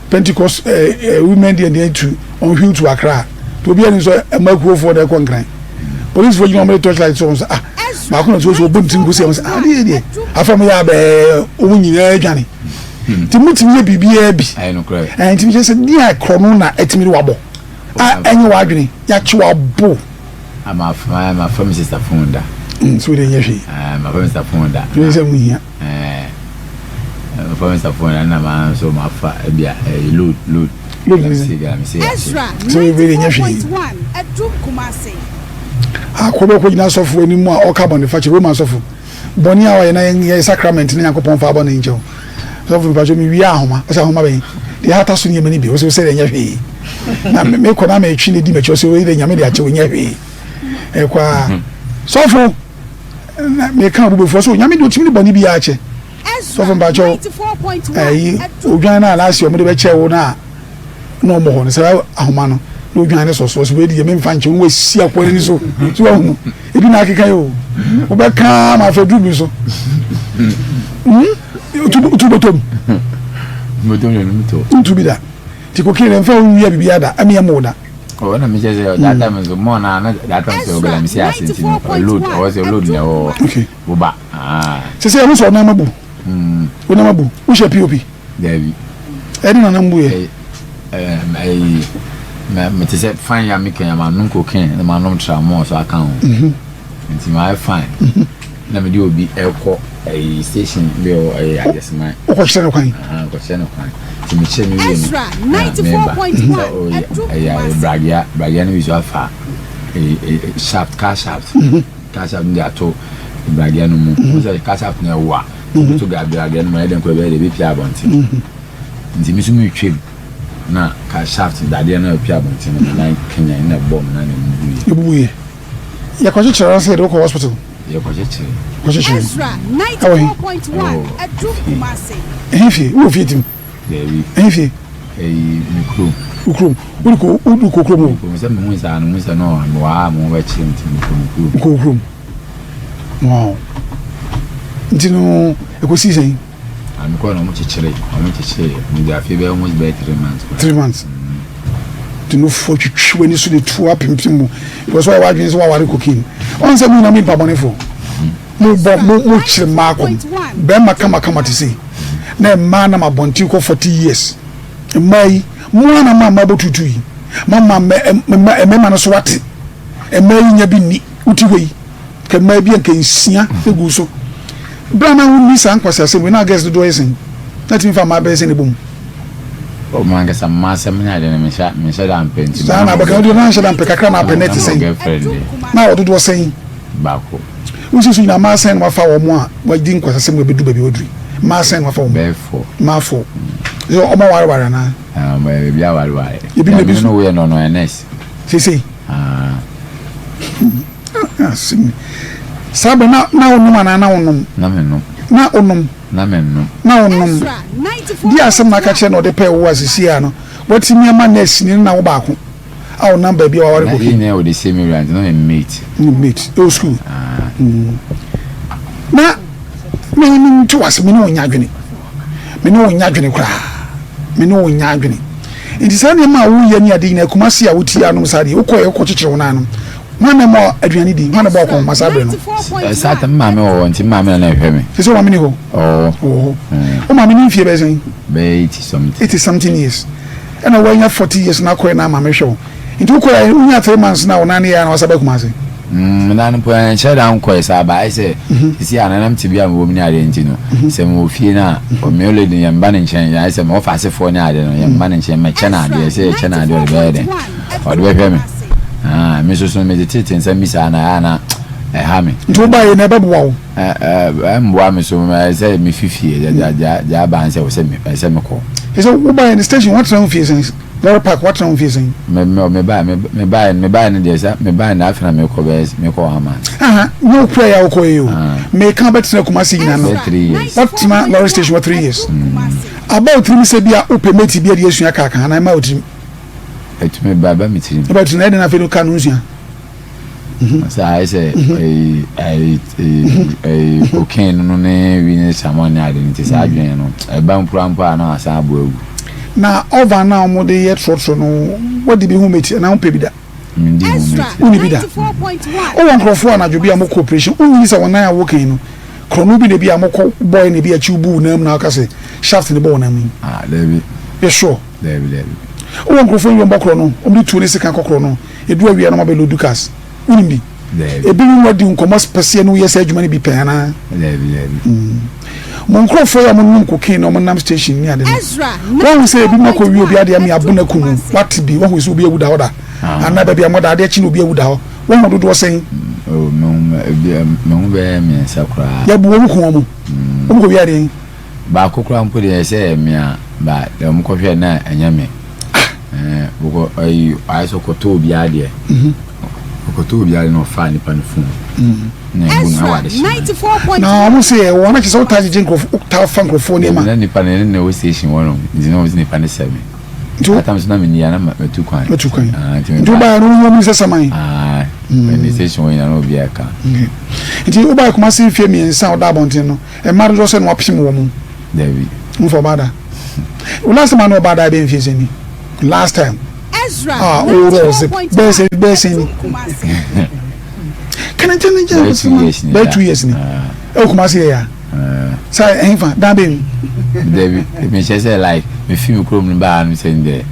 pentecost ɛɛ eh, eh, women deɛ deɛ tu wɔn wheel to akra to obi ɛni sɛ mmakuofoɔ na ɛkɔ nkran polisifoɔ gyina wɔn de torchlight so wɔn sɛ ah baako na so so ɔbɔ ne ti nko sɛ wɔn sɛ ah deɛ deɛ afɛn mo yɛ abɛɛ wɔn nyinaa adwane nti mo tumi yɛ biribiara bi ɛn nti mi kyerɛ sɛ deɛ akorɔ no na ɛtumi de wabɔ. A ɛnyɛ w'adwene yɛakye w'abo. Ah mafa mafa me sister phone da. Mm, so de nyɛ hwee. Ah mafa me sister phone da. Dwene sɛ ho hia. Eh mafa me sister phone da na ma nso mafa ebia eh load load. Load ni sɛ. Me se Ezra So we de nyɛ hwee. 94.1 Adum Kumasi. Akɔ bɛkɔ gyina sɔfo anim a ɔka bɔne fakyɛ Roman sɔfo. Bɔne a ɔyɛ na yɛn sacrament ne Nyankopɔn fa bɔne nkyɛw. Sɔfo mpakyɛ me wia ahoma. Ɔsɛ ahoma bɛn? Deɛ hata so nneɛma no bi. Ɔsɛ sɛ ɛnyɛ hwee. Na mekɔ na metwe ne di m'akyi. Ɔsɛ wei de nyame de akyɛ nyɛ hwee. Ɛkɔ a. Sɔfo na meka obubufoɔ so nyame de otumi ne bɔne bi akyɛ. Ezra Sɔfo mpakyɛ 94.1 ɛyi Adum odwan no a laasi ɔmo de bɛkyɛ wo no a na ɔmo hɔ no sɛ ahoma no na odwan no sɔ so ɔsɛ wei deɛ memfa nkyɛ wo wasi akoa n'ani so so wahu ebi na akeka yi o wobɛka ma afɛ duru bi so tu bɔtɔm ntu bi da nti kokin dɛ mfa wo nwia biribi ada ɛne ɛmo da ɔwɔ na mekyɛ sɛ that time nso mɔ na na that time sɛ ɔgala mesi ase nti no load ɔwɔ sɛ load na ɛwɔ woba sɛ sɛ ɛho sɛ ɔnam abu wonam abu wohyɛ pop Dabi. Ɛde na nam bu yɛ. Ɛyi mɛ mɛ te sɛ fine ya mi kɛn ma nom cocaine na ma nom tramol so aka ho. Mhm. Nti ma ayɛ fine. Mhm. Na mi de obi ɛkɔ ɛyi station bi wɔ ɛyi Agyesiman. Wokɔ kyerɛ no kwan. Kɔ kyerɛ no kwan. Nti mi kyerɛ mi wie no. Na mi ba. Sɛ oyi ɛyi bragya bragya no bi so afa ɛyi ɛyi shaft car shaft. Mhm. Car shaft no de ato bragya no mu. Mhm. Sɛ car shaft no ɛwa. Woto gabragɛ no ma ɛyɛ dɛn koraa ɛbɛyɛ dɛ ɛbɛpia abɔnten. Nti me nso meretwam na ka shaft dadeɛ no a ɛpia abɔnten no me nan kanyan na ɛbɔɔ me nan na ɛbubuiɛ. Ɛbubuiɛ. Yɛkɔkyekyere anaasɛ yɛde wo kɔ hospital? Yɛkɔkyekyere. Kɔkyekyere. Ezra Ɛwɔ he? 94.1 Adum Kumasi. Ɛhe fie? Wowɔ fie tim? Daabi. Ɛhe fie? Ɛyi me kurom. Wo kurom. Wode kɔ wode kɔ kurom o? Kurom sɛ mehu saa no mehu sɛ no mewɔ ha a me ho bɛkyere nti mekɔ me kurom. Wokɔ wo kurom. Wow. Nti no ɛkɔsii sɛn? Ah, mekɔɔ na ɔmo kyekyere, ɔmo kyekyere. Mede afei bɛyɛ almost bɛyɛ 3 months. 3 months. Nti no fo twitwi w'ani so de tuo apempem mu because wɔyɛ w'adwene sɛ waware cocaine. Ɔn sɛ mo nyinaa mo nipa bɔnefoɔ. Mo bɔ mo mo kyerɛ mmaa kɔm. Bɛrima kamakama te sei. Na mmaa nam abɔnten kɔ 40 years. Mmaa yi, mo ara na mo a mmaa bɔ tutu yi. Mo ama mmarima no so ate. Mmaa yi nya bi nni. Wote hɔ yi, nka mmaa bi a nka nsia gu so. Bere a na wonni saa nkwaseasɛm wei, na girls dodoɔ yɛ sɛn? Na tumi fa mmaa bɛyɛ sɛn na ɛbɔ mu? Oh, me ankasa mmaa asɛm ne ade no menhyɛ menhyɛ da mpɛ nti. Saa na abɛka wodeɛ na nhyɛ da mpɛ kakra na apɛ na ɛte sɛn? Girlfriend deɛ. Na wɔ dodoɔ sɛn? Baako. Wosi so nyinaa mmaa sɛn na wafa wɔn a wɔadi nkwaseasɛm wei abɛdu baabi a wɔaduru yi? Mmaa sɛn na wafa wɔn? Bɛyɛ four. Mmaa four. Sɛ wɔn awareware anaa? Ah, ebi awareware. Ebi na ebi so. Ɛno no woyɛ no ɔno yɛ nurse. Seesei. Ah. Asɛm saa bɛ na na wonom anaa na wonom? Na menom. Na wonom. Na menom. Na wonom. Di asɛm na aka kyerɛ na ɔde pɛɛ wo a sisi a no watumi ama nurse ni na wo baako a wonam baabi a waware kɔ. Na yɛn nyinaa wɔ the same area nti na ɔyɛ mate. Ne mate ɛwɔ school. Ah. Na me me nte wase me ne wo nya adwene. Me ne wo nya adwene koraa. Me ne wo nya adwene. Nti saa nneɛma a woyɛ ne ade nyinaa, Kumasi a wotie anom saa deɛ, wokɔɛ wokɔkyekyere wo nan no, hwan na ɛma aduane di? Hwan na ɛbɔ akɔnhoma saa berɛ no? Saa ta me maame wɔ hɔ nti me maame na na ɛhwɛ me. Sɛ sɛ wo maame ni hɔ? Ɔwɔ hɔ. Ɔwɔ hɔ. Wo maame ne mfie bɛyɛ sɛn? Bɛyɛ 80 something. 80 something years. Ɛna woanya 40 years na akɔɛ na maame hwɛ wo. Nti wokɔɛ wonya 3 months na wo nan yɛ a na wasa ba Kumasi? Me nan mpo ɛnhyɛ da nkɔɛ saa ba ayɛ sɛ sisi a nanam tebea a mewɔ mu ne adeɛ nti no sɛ mewɔ fie no a me old lady no yɛmba ne nkyɛn ayɛ sɛ mewɔ faasefoɔ ne adeɛ no yɛmba ne nkyɛn mɛkyɛ no adeɛ sɛ yɛkyɛ no adeɛ ɔde bɛyɛ dɛn ɔde bɛhwɛ me ah, me nso so mede tete nsɛm bi saa na ɛyɛ a na Ɛha me. Nti wobaeɛ no ɛbɛboa wo? Ɛmboa me so sɛ mefi fie gyaa baa sɛ sɛ ɛsɛ mekɔ. Sɛ wobaeɛ no station woatena ho fie sɛn? Lorry park woatena ho fie sɛn? Mebaeɛ mebaeɛ no deɛ sɛ mebaeɛ no afei na mekɔ bɛyɛ mekɔ one month. Aha nyɛ wo kura yɛ a wokɔ yɛ o. Meka wobɛtena Kumasi nyina no. 3 years. Woatena lorry station wɔ 3 years. Aba wo tirim sɛ bi a wopɛ mate bi a de asua kaa ka anaa ɛma wo tirim? Ɛtumi ba ba me tirim. Ɛba tirim na ɛde na afei no kaa no nsua. Sɛ ayɛ sɛ ɛyi ɛyi ɛyi cocaine no ne wi ne samɔn ne ade no nti saa adwene no ɛba mpura mpo a na asan abo agu. Na oven a wɔde yɛ trɔtrɔ no wɔde bi ho meti anaa wopɛ bi da? Mendi ho meti. Wonni bi da? Wowɔ nkurɔfoɔ anadwo bi a wɔkɔ operation wonyini sɛ wɔn nan a wokan no korɔno bi na bi a mokɔ bɔe na bi akyi wobu wo nan mu na woka sɛ shaft ne bɔ wo nan mu yi? Ah, dabi. Yɛ sure? Dabi, dabi. Wowɔ nkurɔfoɔ yi wɔn bɔ korɔno wɔn de tuo ne sekan kɔ korɔno Edu awia na wɔabɛ loadu cars. Wonim bi? Daabi. Ebinom adi nkɔmmɔ pɛseɛ ne woyɛ saa adwuma no bi pɛn anaa? Daabi, daabi. Mo nkurɔfoɔ yi a monom cocaine na wɔnam station ne ade no, woahu sɛ ebinom akɔwie obi adeɛ ama yɛabo no aku no? Woate bi? Woahu sɛ obi awu da hɔ da? Anaa baabi a moda adeɛ kye na obi awu da hɔ? Woahu dodoɔ sɛn? Oh, mehu, ebi, mehu bɛyɛ mmiɛnsa koraa. Yɛabu wɔn ku wɔn? Wɔn kɔwie adeɛ yi? Baako koraa mpo deɛ ɛsɛ ɛyɛ me a, ba deɛ wɔn kɔhwɛ na ɛnyɛ me. Ɛɛ wokɔ ɛyi ayɛ sɛ ɔkɔtɔ obi adeɛ. Ɔkɔtɔ obi adeɛ na ɔfaa nipa no phone. Na ɛbu no ɛwɔ adehyɛ. Na wɔn sɛ wɔn akyɛ sɛ wotaa gyegye nkurɔfo wotaa fa nkurɔfoɔ nneɛma. Na nipa no ɛne na ɛwɔ station hɔ nom nti na wɔn sɛ nipa no sɛ me. Nti that time so na me nia na matu kwan. Matu kwan. Nti wobaeɛ no wohu wɔn sɛ saman. Ɛne station hɔ nyinaa na obi ɛka. Nti wobaeɛ Kumasi mfeɛ mmiɛnsa a woda abɔnten no mmaa dodoɔ sɛ na wapem wɔ mu. Dabi. Nfa ɔbaa da. Last time a na ɔbaa da bɛyɛ mfie sɛn ni? Last time. Ah, ɔwɔ zip. Bɛyɛ sɛn bɛyɛ sɛn ni? Kana nkyɛn nkyɛn bɛyɛ 2 years ni. Ɛwɔ Kumasi yɛ ya. Sa ɛhin fa dan bɛn mu. Dabi, mehyɛ sɛ like mefi mi kurom no baa no sɛ ndɛ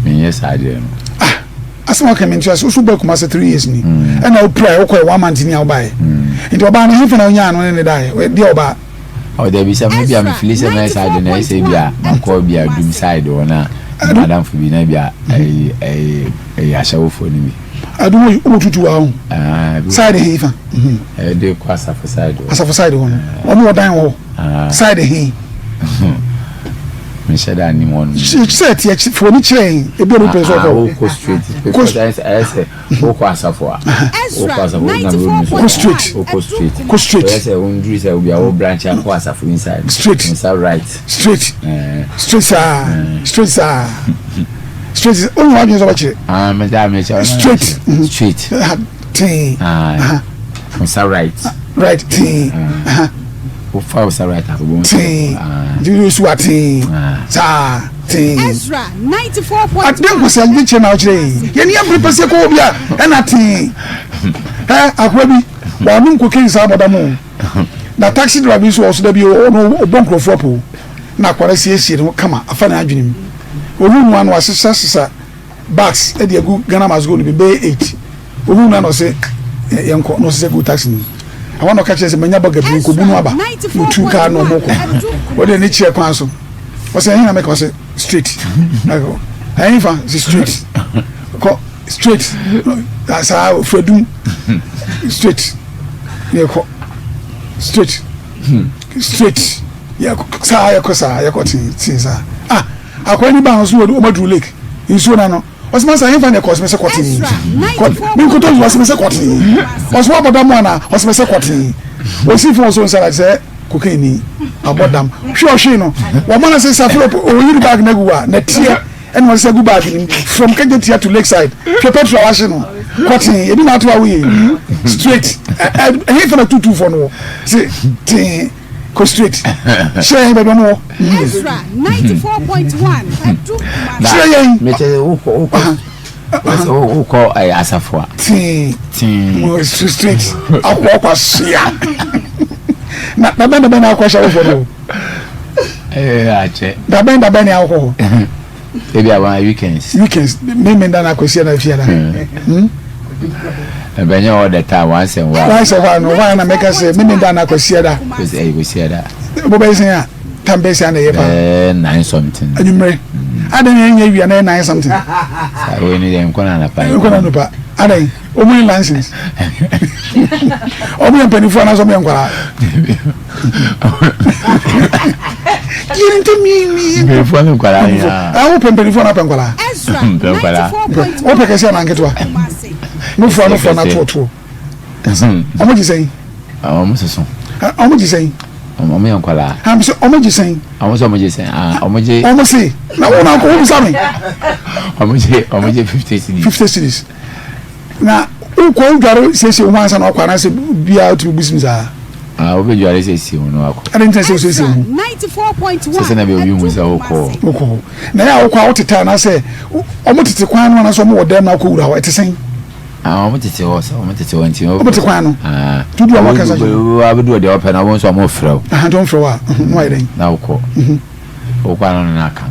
menyɛ saa deɛ no. Ah, asɛm ɔka mi nti ase woso bɛ Kumasi 3 years ni. Ɛna opira yɛ wokɔ yɛ one month ni a wobaeɛ. Nti ɔbaa no ɛhin fa na onyaa no ne ne daeɛ deɛ ɔbaa. Oh dabi sɛ me bia me fili sɛ mɛyɛ saa de na ɛyɛ sɛ bia makɔ bia dum side hɔ na madamfo bi na bia ɛyi ɛyi ɛyi ahyɛwofoɔ no bi. Adum yi ɔmo tutu wa ho. Side he fa. Ɛde kɔ asafo side hɔ. Asafo side hɔ no ɔmo wɔ dan wɔ hɔ. Side he. Mehyɛ da anim hɔ no. Sɛ ɛte fo ni kyerɛ yɛn ebi a mo pɛ sɛ ɔkɔ. Wokɔ straight because ɛyɛ sɛ wokɔ asafo a wokɔ asafo wonam road no so kɔ straight wokɔ straight kɔ straight ɔyɛ sɛ wonduru sɛ obi a wo branch akɔ asafo inside straight nsa right straight straight saa straight saa straight o yɛ wadwene sɛ ɔbɛkyerɛ ah mɛ sɛ mɛ sɛ straight straight tee nsa right right tee wofa wo sa right akɔbɔ tee nti wo su wa tee saa tee ade nkwasi ade kyerɛ na ɔkyerɛ yi yɛn ni abiri pɛsɛ kɔ obi a ɛna tee ɛ akora bi wɔanom cocaine saa bɔda mu na taxi driver bi nso wɔ so da bi ɔno ɔbɔ nkurɔfoɔ apo na akora siesie ne ho kama afa n'adwene mu ohun mu ano asesa sesa bags ɛde agu Ghana must go no bi bɛyɛ eight ohun na na ɔsɛ yɛn kɔ na ɔsɛ gu taxi no mu àwọn na ɔka kyerɛ sɛ manya bɔga bi nkobu no aba na otu kaa na ɔmo kɔ wɔde ne kyerɛ kwan so ɔsɛ ɛhin na mɛka ɔsɛ straight ɛhin fa sɛ straight kɔ straight saa ofura straight yɛ kɔ straight straight yɛ kɔ saa yɛ kɔ saa yɛ kɔ tee tee saa ah akɔrɔ ni ba ho so wɔn aduru lake nsuo na no ɔsɛ masa ɛhin fa na ɛkɔ ɔsɛ mɛsɛ kɔtee kɔ mi nkoto nsuo ɔsɛ mɛsɛ kɔtee ɔsɛ wabɔ dam ana ɔsɛ mɛsɛ kɔtee osi fún ɔsɛ nsa la sɛ cocaine ni abɔ dam hwɛ ɔhwee no wɔn mana sɛ safo oyiri bag na gu wa na teɛ ɛna wɔn sɛ gu bag nim from Kejetia to lakeside hwɛ petrol a wahye no kɔtee ebi na ato awo yɛ straight ɛ ɛhin fa na tutu fɔ no wɔ se tee kɔ straight hyɛ yɛn baabi ɔmo wɔ. Kyerɛ yɛn. Mekyɛ sɛ wokɔ wokɔ wɔsɛ wokɔ ɛyɛ asafo a. Tee Tee. Mo straight akɔ akɔ ahyia na dabɛn dabɛn na akɔ ahyɛ wofɔ no. Ɛyɛ akyɛ. Dabɛn dabɛn na akɔ hɔ. Ebi a wɔn weekends. Weekends mímí da na akɔsi na fia na. Ɛbɛnyɛ all the time once and while. Once and while no while na mɛka sɛ mímí da na akɔsi da. Ɛyɛ kɔsi da. Mo bɛ sɛn a tam bɛ sɛn na ɛyɛ paa. Ɛɛ 9 something. Anwummerɛ. Adan yɛn nyɛ wia na yɛ 9 something. Saa wo ni deɛ nkɔ na anapa. Nkɔ na anapa. Adɛn, ɔmu ni license? Ɔmu yɛ mpanimfoɔ anaasɛ ɔmu yɛ nkwadaa? Yɛn ntɛm yi mi. Mpanimfoɔ ne nkwadaa nyinaa. Ɛwɔ pɛ mpanimfoɔ na pɛ nkwadaa. Pɛ nkwadaa. Wopɛ kɛse anaa nketewa? Nufoɔ nufoɔ na toɔtoɔ. Ɔmo gye sɛn? Ɔmo soso. Ɔmo gye sɛn? Ɔmo yɛ nkwadaa. Ɔmo sɛ ɔmo gye sɛn? Ɔmo sɛ ɔmo gye sɛn? Ɔmo gye. Ɔmo se na wɔn akɔ wɔn bisa mi. Ɔmo gye ɔmo gye 50 cedis. 50 cedis. Na wokɔ wodware siesie wo ho ansa na ɔkɔ anaasɛ biara wotumi busim saa? Ah, wobɛdware siesie wo no akɔ. Ɛde ntina sɛ wosiesie wo ho? Sɛ sɛ na bɛ obi hu sɛ wokɔ. Wokɔ hɔ. Na ɛyɛ a wokɔ a wotete anaasɛ ɔmo tete kwan no anaasɛ ɔmo wɔ dɛm na wokɔ wura hɔ, ɛte sɛn? Ah, ɔmo tete hɔ sɛ ɔmo tete hɔ nti. Ɔmo te kwan no. Tudu ɔmo akasa kyerɛ. Abedu ɔdeɛ ɔpɛ na ɔmo nso ɔmo frɛ wo. Aha, nti ɔmo frɛ wo a, na wayɛ dɛn? Na wokɔ. Wokɔ ano no n'aka.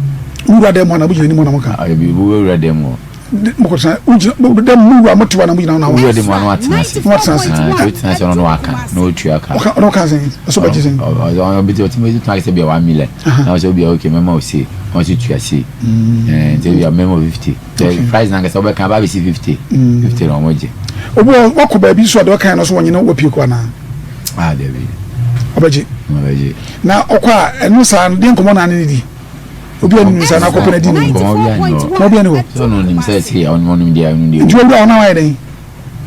Wura dɛm hɔ na wogyina anim hɔ na mo ka. Ebi wura dɛm hɔ. Mokɔtena wogyina dɛm mu wura mo te hɔ na mo gyina hɔ na wura dɛm hɔ na watena ase. Na watena ase. Nti wotena ase ɔno na waka na otua ka. Ɔka ɔno ka sɛn? Ɔsɛ ɔbɛgye sɛn? Ɔno bi ɔtumi tena ase bi a 1 million. Na ɔsɛ obi a okay, mɛma o se ɔno nso tua se. Nti obi a mɛma o 50. Price na nkasa wobɛka ba bɛsi 50 50 na ɔmo gye. Obi wɔ wakɔ baabi so a deɛ ɔkan no so wɔnyina wapie kɔ anaa? Ah, dabi. Ɔbɛgye. Ɔbɛgye. Na ɔkɔ a ɛno saa no deɛ nkɔmmɔ na ne di obi a nim saa na akɔpɛ na di ne nkɔmmɔ bi ani hɔ. Nkɔmmɔ bi ani hɔ. Sɛ ɔno nim sɛ sei ɔno ɔnim deɛ ɔno deɛ. Nti wɔwura hɔ na wayɛ dɛn?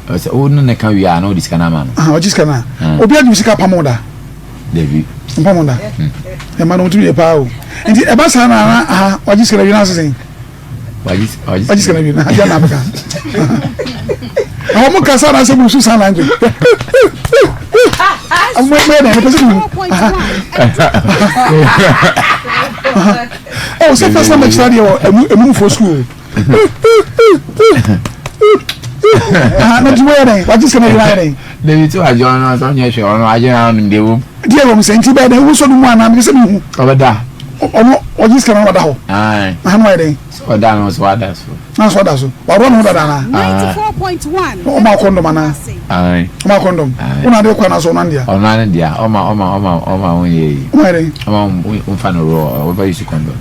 Ɔsɛ wo ne ne ka wie a na ɔde sika no ama no. Aha, ɔgye sika no a obi agye sika pam wo da? Dabi. Mpam wo da. Ɛma no wotumi yɛ paa o. Nti ɛba saa na ana aha ɔgye sika no wie na asesɛn? Wagye sika no wie na agya na abɛka. Àwọn kasa na sɛ musu sign language. Mo yɛ dɛ mepɛ sɛ mehu. Oh, sɛ first time kyerɛ deɛ wɔ emu emumfoɔ school. Ah, na nti mo yɛ dɛ wagye sika no wie na ayɛ dɛ. Dabi tí wagye ɔno sɛ ɔnyɛ hwɛ ɔno agye na ɔno deɛ wom. Deɛ wɔm sɛ nti bɛyɛ dɛ wosɔ no mu anaa mepɛ sɛ mehu. Ɔbɛda. Ɔno ɔgye sika no na ɔda hɔ. Ayi. Na ano ayɛ dɛn? Sɛ ɔda no so wada so. Na so ɔda so. Waworɔ ne ho dada anaa? Ɔma condom anaa? Ayi. Ɔma condom. Wona ade kɔ anaa sɛ ɔno ano dea? Ɔno ano dea. Ɔma ɔma ɔma ɔma wo yɛ yi. Ɔma yɛ dɛn? Ɔma wo nfa no rɔ ɔbɛfa use condom.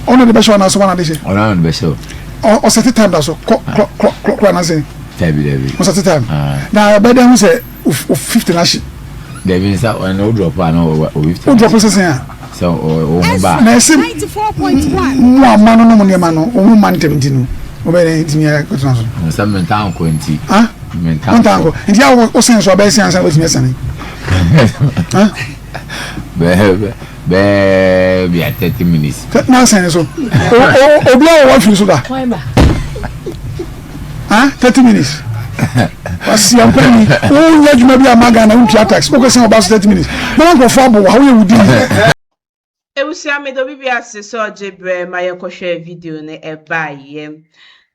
Ɔno de bɛhyɛ ɔno so wɔn ade hyɛ. Ɔno ano de bɛhyɛ o. Ɔsɛte time da so kɔ kɔ kɔ kɔ kɔ anaa sɛ? Dabi dabi. Ɔsɛte time. Na ɛbɛda ho sɛ o 50 na ahye. Dabi nsa ɔno o drop a na o 50. O drop sɛsɛn a. Sɛ o ho ba. Na ɛsɛ mu ama no nom nneɛma no o ho ma ntɛm nti no o bɛyɛ dɛ ntumi akɔtena so. Sɛ menta nkɔ nti. Ah, menta nkɔ nti a o sɛn so abɛyɛ sɛn ansa na watumi asane? Bɛɛ bɛɛ bia 30 minutes. Na asɛn so obi a wɔwɔ afiri so da ah, 30 minutes wasi ampani wonyɛ adwuma bi ama Ghana, wontua tax, wokɔ sɛn ɔba so 30 minutes na nkurɔfoɔ abɔ wo ha woyɛ wodi. Ebusua, mede obi bi ase sɛ ɔgye berɛ ma yɛkɔhwɛ video no ɛbaeɛ.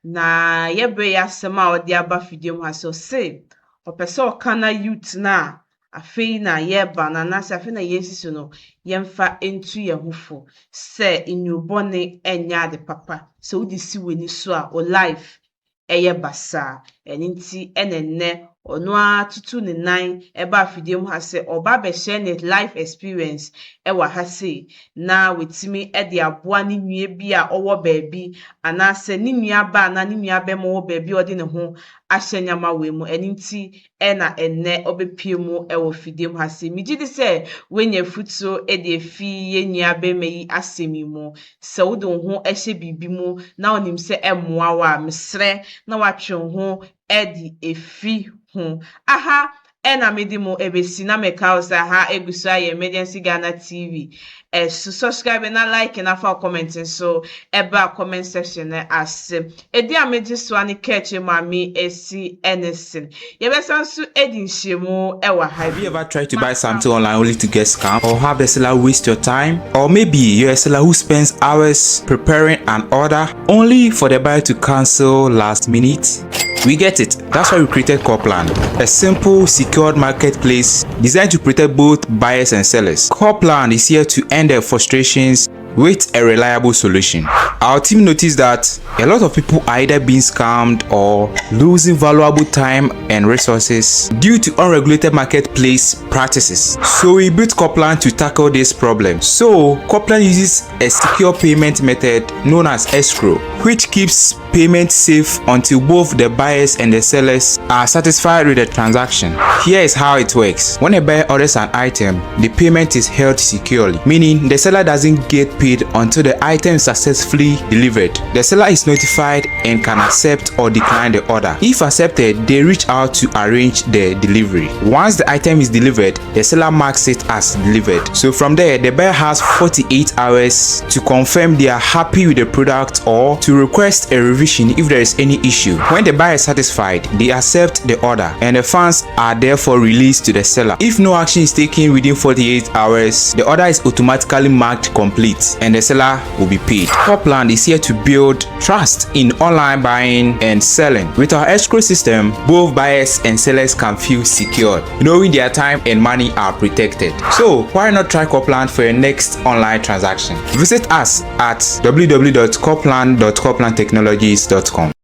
Na yɛbrɛ yɛ asɛm a ɔde aba fidie mu ha sɛ ɔse ɔpɛ sɛ ɔka na youth no a afei na yɛreba no anaasɛ afei na yɛresi so no, yɛmfa ntu yɛn ho fo sɛ nnurubɔne nyɛ ade papa. Sɛ wode si w'ani so a, wo life ɛyɛ basaa. Ɛno nti ɛna nnɛ ɔno ara tutu ne nan ɛba afidie mu ha sɛ ɔba abɛhyɛ ne life experience ɛwɔ ha sei na watumi ɛde aboa ne nua bi a ɔwɔ baabi anaasɛ ne nua ba anaa ne nua bɛrima wɔ baabi a ɔde ne ho ahyɛ nneɛma wei mu. Ɛno nti ɛna ɛnnɛ ɔbɛpie mu ɛwɔ fidie mu ha sei. Megye di sɛ woanya afutuo ɛde afi yɛn nua bɛrima yi asɛm yi mu. Sɛ wode wo ho ɛhyɛ biribi mu na wonim sɛ ɛmmoa wo a, mesrɛ na woatwe wo ho ɛde efi ho. Aha ɛna mede mo ebesi na meka wo sɛ ha egu so ayɛ Emergency Ghana TV. Ɛso subscribe na like na fa comment nso ɛba comment section no ase. Edi a megye soa ne kɛkyɛ maame esi ɛne yɛbɛsan nso edi nhyiamu ɛwɔ ha. Have you ever tried to buy something online only to get scammed or have the seller waste your time? Or maybe you're a seller who spends hours preparing an order only for the buyer to cancel last minute? We get it. That's why we created Copland, a simple, secured marketplace designed to protect both buyers and sellers. Copland is here to end the frustrations. with a reliable solution. Our team noticed that a lot of people are either being scammed or losing valuable time and resources due to unregulated marketplace practices. So we built Copland to tackle this problem. So Copland uses a secure payment method known as escrow, which keeps payment safe until both the buyers and the sellers are satisfied with the transaction. Here is how it works. When a buyer orders an item, the payment is held securely, meaning the seller doesn't get paid until the item is successfully delivered. The seller is notified and can accept or decline the order. If accepted, they reach out to arrange the delivery. Once the item is delivered, the seller marks it as delivered. So from there, the buyer has 48 hours to confirm they are happy with the product or to request a revision if there is any issue. When the buyer is satisfied, they accept the order and the funds are therefore released to the seller. If no action is taken within 48 hours, the order is automatically marked complete and the seller will be paid. Copland is here to build trust in online buying and selling. With our escrow system, both buyers and sellers can feel secured, knowing their time and money are protected. So why not try Copland for your next online transaction? Visit us at www.copland.coplandtechnologies.com.